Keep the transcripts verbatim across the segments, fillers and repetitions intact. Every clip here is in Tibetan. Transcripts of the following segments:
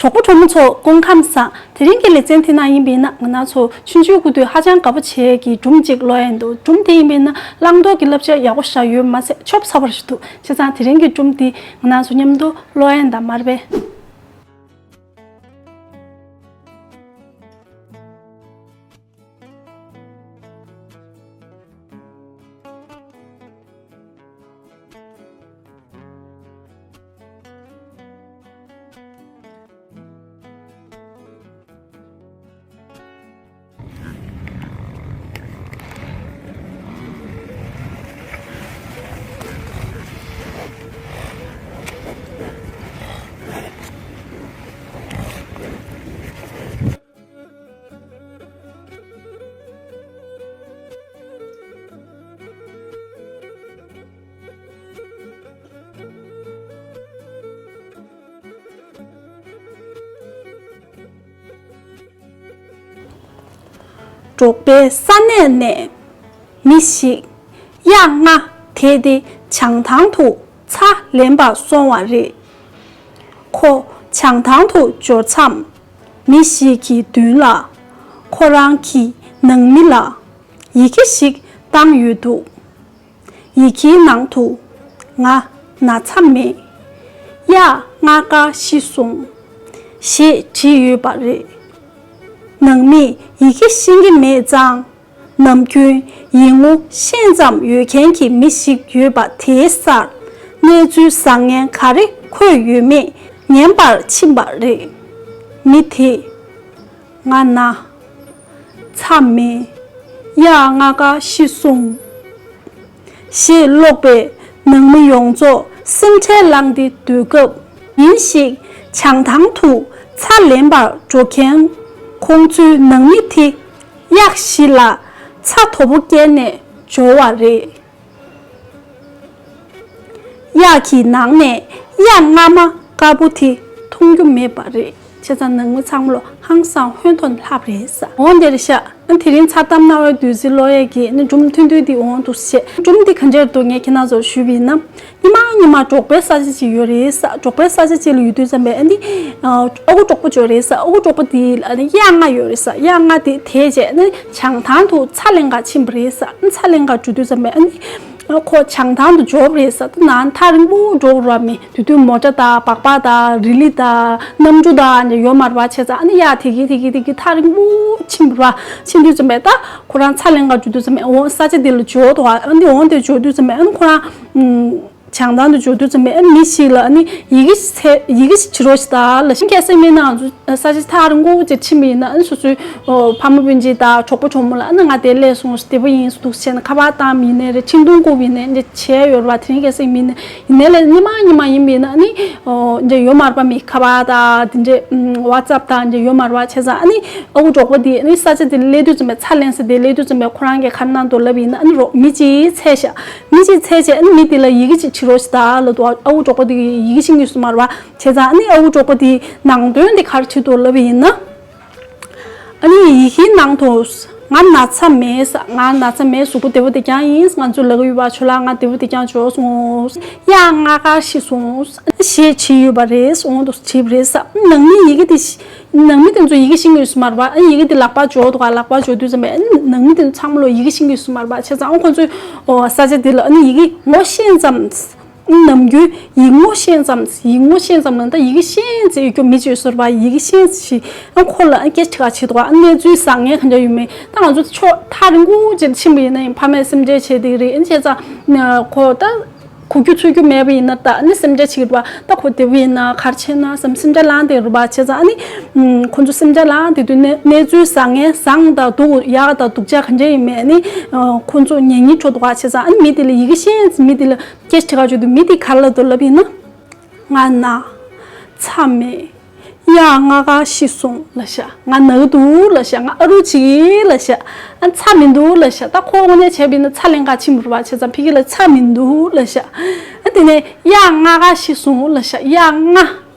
གྲོགས་པོ་གྲོགས་མོ་ཚོ་སྐུ་ཁམས་བཟང་། དེ་རིང་གི་ལེ་ཚན་དེ་ནང་ཡིན་པས་ན་ང་རང་ཚོ་ཆུང་ཆུང་སྐུ་དུས་ཧ་ཅང་དགའ་པོ་བྱེད་ཀྱི་སྒྲུང་གཅིག་ཀློག་ཡ་ཡིན་འདུག་སྒྲུང་དེ་ཡིན་པས་ན་བླང་དོར་གྱི་བསླབ་བྱ་ཡག་པོ་བཞག་ཡོད་མ་ཟད་ཆོབ་ཚ་བོ་རེད་འདུག་བྱས་ཙང་དེ་རིང་གི་སྒྲུང་དེ་ང་རང་ཚོ་མཉམ་དུ་ཀློག་ཡ་ཡིན་ད་མ་རེད་པས། འབྲོག་པའི་ས་གནས་ནས་མི་ཞིག་གཡག་ལྔ་དེད་དེ་བྱང་ཐང་དུ་ཚྭ་ལེན་པར་སོང་བ་རེད། ཁོ་བྱང་ཐང་དུ་འབྱོར་མཚམས། མི་ཞིག་གི་མདུན་ལ་ཁོ་རང་གི་ནང་མི་ལ་ཡི་གེ་ཞིག་བཏང་ཡོད་འདུག་ཡི་གེའི་ནང་དུ། ང་ན་ཚ་མེད། གཡག་ལྔ་དཀར་ཤི་སོང་། ཞེས་བྲིས་ཡོད་པ་རེད། ནང་མིས་ཡི་གེ་ཤེས་ཀྱི་མེད་ཙང་། ནམ་རྒྱུན་ཡིག་ངོ་ཤེས་ཙམ་ཡོད་མཁན་གྱི་མི་ཞིག་ཡོད་པ་དེའི་སར་གནས་ཚུལ་བཟང་ངན་ག་རེ་འཁོད་ཡོད་མེད་ཉན་པར་ཕྱིན་པ་རེད། མི་དེས། ང་ན་ཚ་མེད། གཡག་ལྔ་དཀར་ཤི་སོང་། ཞེས་ཀློག་པས་ནང་མི་ཡོངས་རྫོགས་སེམས་ཁྲལ་ལངས་ཏེ་སྡོད་སྐབས། ཉིན་ཞིག་བྱང་ཐང་དུ་ཚྭ་ལེན་པར་འགྲོ་མཁན་ཁོང་ཚོའི་ནང་མི་དེ་གཡག་བཞི་ལ་ཚྭ་དོ་པོ་བསྐྱལ་ནས་འབྱོར་བ་རེད། གཡག་གི་ནང་ནས་གཡག་རྔ་མ་དཀར་པོ་དེ་མཐོང་རྒྱུ་མེད་པ་རེད། བྱས་ཙང་ནང་མི་ཚང་མ་ལོ་ཧང་སང་ཧོན་ཐོར་ལྷག་རེད་ས། འོང་དེར་ཤ། དེ་རིང་ཚྭ་བཏབ་གནང་བའི་བདུད་རྩི་ཀློག་ཡས་ཀྱི་ནི་སྒྲུང་ཐུང་ཐུང་འདི་འོང་འདུག་བཤད། སྒྲུང་འདི་ག་འདྲ་འདུག་ངས་ཁྱེད་རང་ཚོར་ཞུས་པ་ཡིན་ན། ཉི་མ་ཉི་མ་འབྲོག་པའི་ས་ཆ་ཅིག་ཡོད་རེད་ས། འབྲོག་པའི་ས་ཆ་ཅིག་ལ་ཡོད་དུས་ཙམ་པས་ཨ་ནི། ཨ་ཁུ་གྲོགས་པོ་ཅིག་ཡོད་རེད་ས། ཨ་ཁུ་གྲོགས་པོ་དེ་ལ་ཨ་ནི་གཡག་ལྔ་ཡོད་རེད་ས། གཡག་ལྔ་དེ་དེད་བྱས་ནི་བྱང་ཐང་དུ་ཚྭ་ལེན་ག་ཕྱིན་པ་རེད་ས། ཚྭ་ལེན་ག་འགྲོ་དུས་ཙམ་པས་ཨ་ནི། ཁོ་བྱང་ཐང་དུ་འབྱོར་བ་རེད་ས། ད་ནང་ཐག་རིང་པོ་འགྲོ་དགོས་ར་མི། དེ་དུས་མོ་ཊ་དང་སྦག་སྦག་དང་རི་ལི་དང་གནམ་གྲུ་དང་ཡོད་མ་རེད་པ། བྱས་ཙང་ཨ་ནི་གཡག་དེད་ཀྱི་དེད་ཀྱི་དེད་ཀྱི་ཐག་རིང་པོ་ཕྱིན་པ་རེད་པ། ཕྱིན་དུས་ཙམ་པས་ད་ཁོ་རང་ཚྭ་ལེན་ག་འགྲོ་དུས་ཙམ་པས་འོང་ས་ཆ་དེ་ལ་འབྱོར་འདུག་ཨ་ནི་འོང་དེ་འབྱོར་དུས་ཙམ་པས་ཨ་ནི་ཁོ་རང་། བྱང་ཐང་དུ་འབྱོར་དུས་ཙམ་པས་ཨ་ནི་མི་ཞིག་ལ་ཨ་ནི་ཡི་གེ་ཚད་ཡི་གེ་ཞིག་བྲིས་རོགས་ཞེས་དང་ལབ་ཤིང་སྐད་སྲིང་མི་ནང་ཚོ་ས་ཆ་ཐག་རིང་པོ་ཅིག་ཕྱིན་པ་ཡིན་ན་ཨ་ནི་སོ་སོའི་ཕ་མ་སྤུན་མཆེད་དང་གྲོགས་པོ་གྲོགས་མོ་ལ་ཨ་ནི་ང་དེ་སླེབས་སོང་བདེ་པོ་ཡིན་འདུག་བྱས་ན་ཁ་པར་བཏང་མི་ནས་རེད། འཕྲིན་ཐུང་བསྐུར་བ་ཡིན་ནས་འདི་བྱས་ཡོད་རེད་པ། དེ་རིང་སྐད་སྲིང་མི་ནས་ཡིན་ནས་ལས་ཉི་མ་ཉི་མ་ཡིན་པ་ཡིན་ན་ཨ་ནི་འདི་ཡོད་མ་རེད་པ། མི་ཁ་པར་དང་དེ་འདྲས་ཝ་ཙབ་དང་འདི་ཡོད་མ་རེད་པ། བྱས་ཙང་ཨ་ནི་ཨ་ཁུ་གྲོགས་པོ་དེ་ཨ་ནི་ས་ཆ་དེ་སླེབས་དུས་ཙམ་པས་ཚྭ་ལེན་ས་དེ་སླེབས་དུས་ཙམ་པས་ཁོ་རང་གིས་ག་རེ་གནང་འདུག་ལབ་ཡིན་ན་ཨ་ནི་རོགས་མི་གཅིག་འཚོལ་ཤག་མི་གཅིག་འཚོལ་བྱས་ཨ་ནི་མི་དེ་ལ་ཡི་གེ་གཅིག་བྲིས་རོགས་ཞེས་དང་ལབ་འདུག་ཨ་ཁུ་གྲོགས་པོ་དེ་ཡི་གེ་ཤེས་ཀྱི་ཡོད་ས་མ་རེད་པ། བྱས་ཙང་ཨ་ནི་ཨ་ཁུ་གྲོགས་པོ་དེའི་ནང་དོན་དེ་ག་རེ་བྲིས་འདུག་ལབ་ཡིན་ན། ཨ་ནི་ཡི་གེའི་ནང་དུ། ང་ན་ཚ་མེད་ས། ང་ན་ཚ་མེད། གཟུགས་པོ་བདེ་པོ་བདེ་རྐྱང་ཡིན། ང་ཚོ་ལབ་ཀྱི་ཡོད་པ། ཇོ་ལགས་ང་བདེ་པོ་བདེ་རྐྱང་བྱུང་སོང་། གཡག་ལྔ་དཀར་ཤི་སོང་། ཞེས་བྲིས་ཡོད་པ་རེད། འོང་དུ་བྲིས་པ་རེད་ས། ནང་མི་ཡི་གེ་དེ་ཤེས། ནང་མི་དེ་ཚོ་ཡི་གེ་ཤེས་ཀྱི་ཡོད་ས་མ་རེད་པ། ཨ་ཡི་གེ་དེ་ལག་པར་འབྱོར་འདུག་ག་ལག་པར་འབྱོར་དུས་ཙམ་པས་ཨ་ནི་ནང་མི་དེ་ཚོ་ཚང་མ་ལོ་ཡི་གེ་ཤེས་ཀྱི་ཡོད་ས་མ་རེད་པ། བྱས་ཙང་ཨ་ཁོ་ཚོའི་ས་ཆ་དེ་ལ་ཨ་ནི་ཡི་གེ་ངོ་ཤེས་ཙམ། ནམ་རྒྱུན་ཡིག་ངོ་ཤེས་ཙམ། ཡིག་ངོ་ཤེས་ཙམ་ལ་ད་ཡི་གེ་ཤེས་ཙམ་ཡོད་རྒྱུ་མི་ཅིག་ཡོད་ས་རེད་པ། ཡི་གེ་ཤེས་ཅིག་ཨ་ཁོ་ལ་ཨ་སྐད་ཆ་ག་བྱེད་འདུག་ཨ་གནས་ཚུལ་བཟང་ངན་གང་འདྲ་ཡོད་མེད། ད་ང་ཚོ་ཕྱོགས་ཐག་རིང་པོ་ཅིག་ཕྱིན་པ་ཡིན་ན་ཡང་ཕ་མས་སེམས་ཁྲལ་བྱེད་བསྡད་ཀྱི་རེད། ཨ་བྱས་ཙང་ཁོ་ད་གོ་རྒྱུ་ཚོར་རྒྱུ་མེད་པ་ཡིན་ན་ད་ཨ་ནི་སེམས་ཁྲལ་བྱེད་ཀྱི་རེད་པ། ད་ཁོ་བདེ་པོ་ཡིན་ན་ག་རེ་བྱས་ན་བསམ་སེམས་ཁྲལ་ལངས་བསྡད་རེད་པ། བྱས་ཙང་ཨ་ནི་ཁོ་ཚོ་སེམས་ཁྲལ་ལངས་བསྡད་དུས་གནས་གནས་ཚུལ་བཟང་ངན་བཟང་དང་སྡུག་ཡག་དང་སྡུག་ཅག་གང་འདྲ་ཡིན་མེད་ཨ་ནི་ཁོ་ཚོ་ཉན་སྙིང་བྲོ་འདུག་ག་བྱས་ཙང་ཨ་ནི་མི་དེ་ལ་ཡི་གེ་ཤེས་ཙམ་མི་དེ་ལ། སྐད་ཆ་ག་བརྗོད་དུས་མི་དེ་ག་རེ་ལབ་འདུག་ལབ་ཡིན་ན། ང་ན་ཚ་མེད། གཡག་ལྔ་དཀར་ཤི་སོང་ལབ་ཤག་ང་ན་གི་འདུག་ལབ་ཤག་ང་ཨ་རུ་བྱེད་ཀྱི་ལབ་ཤག་ཨ་ཚ་མི་འདུག་ལབ་ཤག་ད་ཁོ་དངོས་གནས་བྱས་པ་ཡིན་ན་ཚྭ་ལེན་ག་ཕྱིན་པ་རེད་པ། བྱས་ཙང་ཕ་གི་ལ་ཚ་མི་འདུག་ལབ་ཤག་ཨ་དེ་ནས་གཡག་ལྔ་དཀར་ཤི་སོང་ལབ་ཤག་གཡག་ལྔ།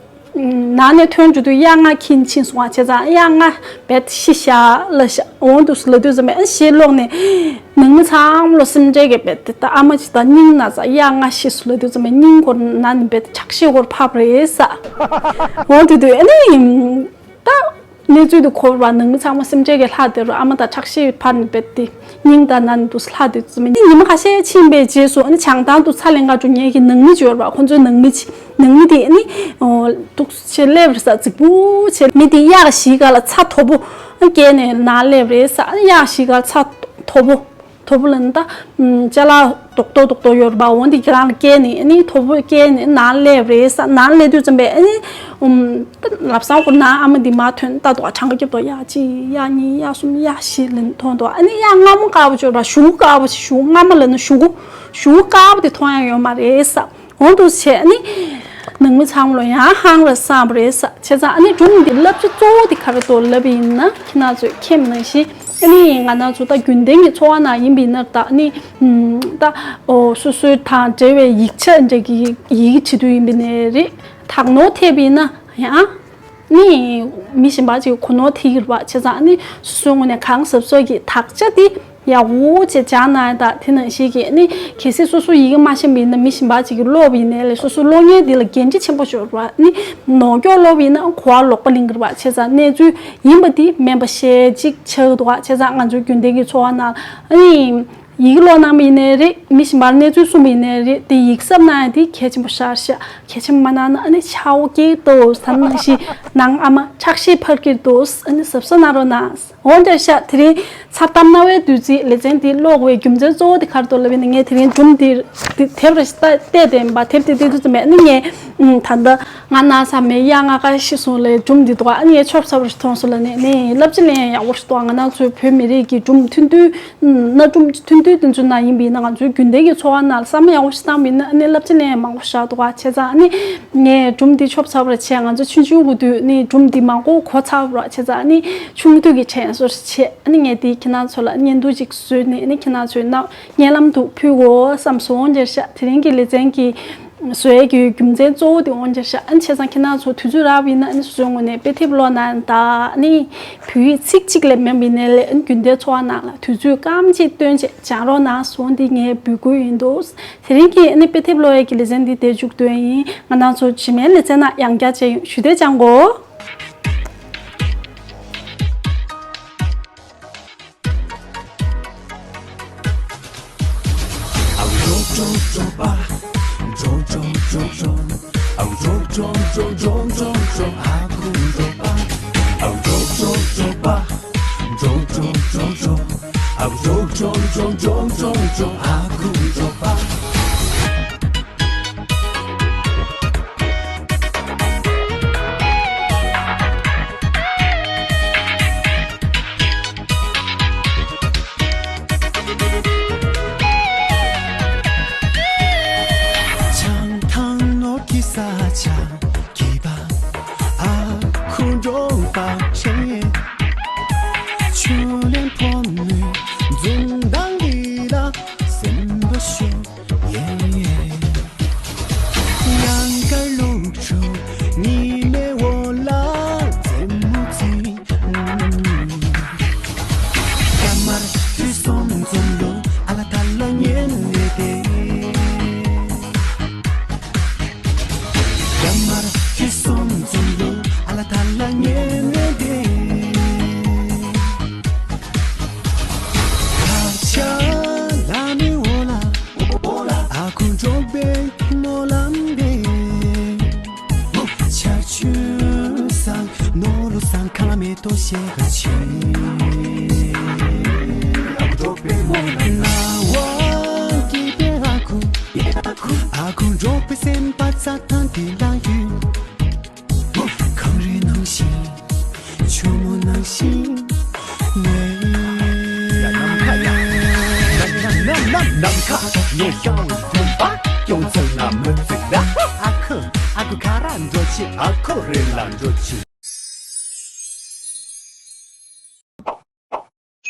ནང་ནས་ཐོན་འགྲོ་དུས་གཡག་ལྔ་ཁྱིམ་ཕྱིན་སོང་བ་བྱས་ཙང་གཡག་ལྔ་རྦད་ཤི་ཤག་ལབ་ཤག་འོང་དུས་སུ་ལབ་དུས་ཙམ་པས་ཨ་ཞེས་ལོག་ནས་ནང་མི་ཚང་མ་ལོ་སེམས་ཁྲལ་གྱི་རྦད་དེ་ད་ཨ་མ་ཅིག་ད་སྙིང་ན་ཚ་གཡག་ལྔ་ཤི་སོང་ལབ་དུས་ཙམ་པས་སྙིང་ཁོར་ན་ནས་རྦད་དེ་ཆག་ཤེས་ཁོར་ཕབ་རེད་ས། འོང་དུས་དུས་ཨ་ནི་ད། གནས་ཚུལ་དེ་གོ་བར་ནང་མི་ཚང་མ་སེམས་ཁྲལ་གྱིས་ལྷག་དེ་རུ་ཨ་མ་དང་ཁྲག་ཤེད་ཕར་ནས་རྦད་དེ་སྙིང་དང་ན་ནས་འདུག་ལྷག་དེ་ཙམ་ཉི་མ་ཁ་ཤས་ཕྱིན་པའི་རྗེས་སུ་ཨ་ནི་བྱང་ཐང་དུ་ཚ་ལེན་ག་འགྲོ་མཁན་གྱི་ནང་མི་ཅིག་ཡོད་རེད་པ། ཁོ་ཚོའི་ནང་མི་ཅིག་ནང་མི་དེ་ཨ་ནི་འདུག་བྱས་སླེབས་རེད་ས། རྫིག་པོ་བྱས་མི་དེ་གཡག་བཞིའི་སྒང་ལ་ཚྭ་དོད་པོ་བཀལ་ནས་ནང་སླེབས་རེད་ས། ཨ་ནི་གཡག་བཞིའི་སྒང་ལ་ཚྭ་དོད་པོ། དོད་པོ་ལབ་ན་ད། ཅ་ལག་རྡོག་རྡོག་རྡོག་རྡོག་ཡོད་རེད་པ། འོ་འདི་ཁྱེད་རང་ལ་བཀལ་ནས་ཨ་ནི་དོད་པོ་བཀལ་ནས་ནང་སླེབས་རེད་ས། ནང་སླེབས་དུས་ཙམ་པས་ཨ་ནི། ཨུམ། ད་ལབ་སང་ཁོ་ནང་ཨ་མ་འདི་མར་ཐོན་ལྟ་དུས་གྲང་ག་རྒྱབ་དོ། གཡག་གཅིག་གཡག་གཉིས་གཡག་གསུམ་གཡག་བཞི་ལབ་མཐོང་དུས་ཨ་ནི་གཡག་མངར་མོ་དཀར་པོ་ཅིག་ཡོད་རེད་པ། གཞུ་དཀར་པོ་ཞིག་གཞུ་མངར་མོ་ལབ་ན་གཞུ་གཞུ་དཀར་པོ་དེ་མཐོང་ཡག་ཡོད་མ་རེད་ས། འོང་དུས་བྱས་ཨ་ནི། ནང་མི་ཚང་མ་ལོ་ཡང་ཧང་ར་སངས་པ་རེད་ས། བྱས་ཙང་ཨ་ནི་སྒྲུང་འདི་བསླབ་བྱ་གཙོ་བོ་དེ་ག་རེ་འདུག་ལབ་པ་ཡིན་ན་ཁྱེད་རང་ཚོས་མཁྱེན་པ་ནང་བཞིན་ཨ་ནི་ང་རང་ཚོ་ད་རྒྱུན་ལྡན་གྱི་འཚོ་བ་ནང་ཡིན་པ་ཡིན་ན་ད་ཨ་ནི་ད་ཨོ་སོ་སོའི་དང་འབྲེལ་བའི་ཡིག་ཆ་འདྲ་གི་ཡི་གེ་བྲིས་དུས་ཡིན་པ་ནས་རེད། དག་ནོར་ཐེབས་པ་ཡིན་ན་ཡང་ནི་མི་གཞན་པ་ཅིག་གོ་ནོར་ཐེབས་ཀྱི་རེད་པ། བྱས་ཙང་ཨ་ནི་སོ་སོའི་ངོས་ནས་གང་གཟབ་གཟབ་ཀྱིས་དག་ཆ་དེ། ཡག་པོ་བྱས་སྦྱངས་གནང་ཡ་དང་དེ་ནང་བཞིན་གྱི་ནི་གལ་སྲིད་སོ་སོ་ཡི་གེ་མ་ཤེས་པ་ཡིན་ན་མི་གཞན་པ་ཅིག་གིས་ཀློག་པ་ཡིན་ནའི་ལས་སོ་སོ་ཀློག་མཁན་དེ་ལ་འགན་འཁྲི་ཆེན་པོ་ཞིག་ཡོད་རེད་པ། ནི་ནོར་འཁྱོག་ཀློག་པ་ཡིན་ན་གོ་བ་ལོག་པ་ལེན་གྱི་རེད་པ། བྱས་ཙང་གནས་ཚུལ་ཡིན་པ་དེ་མིན་པ་ཤེས་ཅིག་ཆགས་འདུག་ག་བྱས་ཙང་ང་ཚོའི་རྒྱུན་ལྡན་གྱི་འཚོ་བ་ནང་ནི་ཡི་གེ་ཀློག་གནང་པ་ཡིན་ནའི་རེད། མི་གཞན་པར་གནས་ཚུལ་གསུངས་པ་ཡིན་ནའི་རེད། དེ་ཡིག་གཟབ་གནང་ཡ་དེ་གལ་ཆེན་པོ་ཤར་ཤག་གལ་ཆེན་པོ་མ་གནང་ན་ཨ་ནི་ཆག་སྒོ་སྐྱེ་འདུག་ད་ནང་བཞིན་ནང་ཨ་མ་ཁྲག་ཤེད་འཕར་གྱི་འདུག་ཨ་ནི་གཟབ་གཟབ་གནང་རོགས་གནང་། འོ་འདྲ་ཤག་དེ་རིང་ཚར་གཏམ་རྣ་བའི་བདུད་རྩི་ལེ་ཚན་འདི་ཀློག་པའི་རྒྱུ་མཚན་གཙོ་བོ་དེ་ག་རེ་འདུག་ལབ་ཡིན་ན་ངས་དེ་རིང་སྒྲུང་འདི་དེབ་རེ་ཞིག་བལྟས་བསྡད་པ། དེབ་དེ་བལྟས་དུས་ཙམ་པས་ནི་ངས་ད་ལྟ་ང་ན་ཚ་མེད་གཡག་ལྔ་ཀ་ཤི་སོང་ལབ་སྒྲུང་འདི་འདུག་ཨ་ནི་ངས་ཆོབ་ཚ་པོ་ཞིག་མཐོང་སོང་ལབ་ནས་ནི་བསླབ་བྱ་ལེན་ཡག་པོ་ཞིག་འདུག་ང་རང་ཚོའི་བོད་མི་རིགས་ཀྱི་སྒྲུང་ཐུང་ཐུང་གནའ་སྒྲུང་ཐུང་ཐུང་དེ་ཚོའི་ནང་ཡིན་པ་ཡིན་ན་ང་ཚོའི་རྒྱུན་ལྡན་གྱི་འཚོ་བ་ནང་ལ་བསམ་བློ་ཡག་པོ་ཞིག་བཏང་བ་ཡིན་ན་ཨ་ནི་བསླབ་བྱ་ལེན་ཡག་མང་པོ་ཞིག་འདུག་བྱས་ཙང་ཨ་ནི་ངས་སྒྲུང་འདི་ཆོབ་ཚ་པོ་ར་བྱས། ང་ཚོ་ཆུང་ཆུང་གི་དུས་ནི་སྒྲུང་འདི་མང་པོ་གོ་ཚར་བ་ར། བྱས་ཙང་ཨ་ནི་ཆུང་དུས་ཀྱི་དྲན་གསོ་རེད་བྱས། ཨ་ནི་ངས་འདི་ཁྱེད་རང་ཚོ་ལ་བརྙན་ཐུང་ཅིག་བཟོས་ནས་ཨ་ནི་ཁྱེད་རང་ཚོའི་ནང་བརྙན་ལམ་དུ་ཕུལ་དགོས་བསམ་སོང་། འོ་འདྲ་ཤག་དེ་རིང་གི་ལེ་ཚན་གྱི་བཟོ་ཡས་ཀྱི་རྒྱུ་མཚན་གཙོ་བོ་དེ་འོ་འདྲ་ཤག་ཨ་ནི་བྱས་ཙང་ཁྱེད་རང་ཚོ་དུས་ཚོད་རག་པ་ཡིན་ན་ཨ་ནི་སོ་སོའི་ངོས་ནས་དཔེ་དེབ་ཀློག་གནང་དང་། ཨ་ནི་བོད་ཡིག་ཚིག་གཅིག་ལས་མེད་པ་ཡིན་ནའི་ལས་ཨ་ནི་རྒྱུན་ལྡན་འཚོ་བ་ནང་ལ་དུས་ཚོད་སྐར་མ་གཅིག་བཏོན་བྱས་སྦྱང་རོགས་གནང་སོང་། འདི་ངའི་འབོད་སྐུལ་ཡིན་འདུག་དེ་རིང་གི་ཨ་ནི་དཔེ་དེབ་ཀློག་ཡས་ཀྱི་ལེ་ཚན་འདི་དེར་མཇུག་བསྡུ་ཡ་ཡིན། ང་རང་ཚོ་རྗེས་མའི་ལེ་ཚན་ནང་ཡང་བསྐྱར་མཇལ་ཡོང་། ཞུ་བདེ་ཅང་གོ།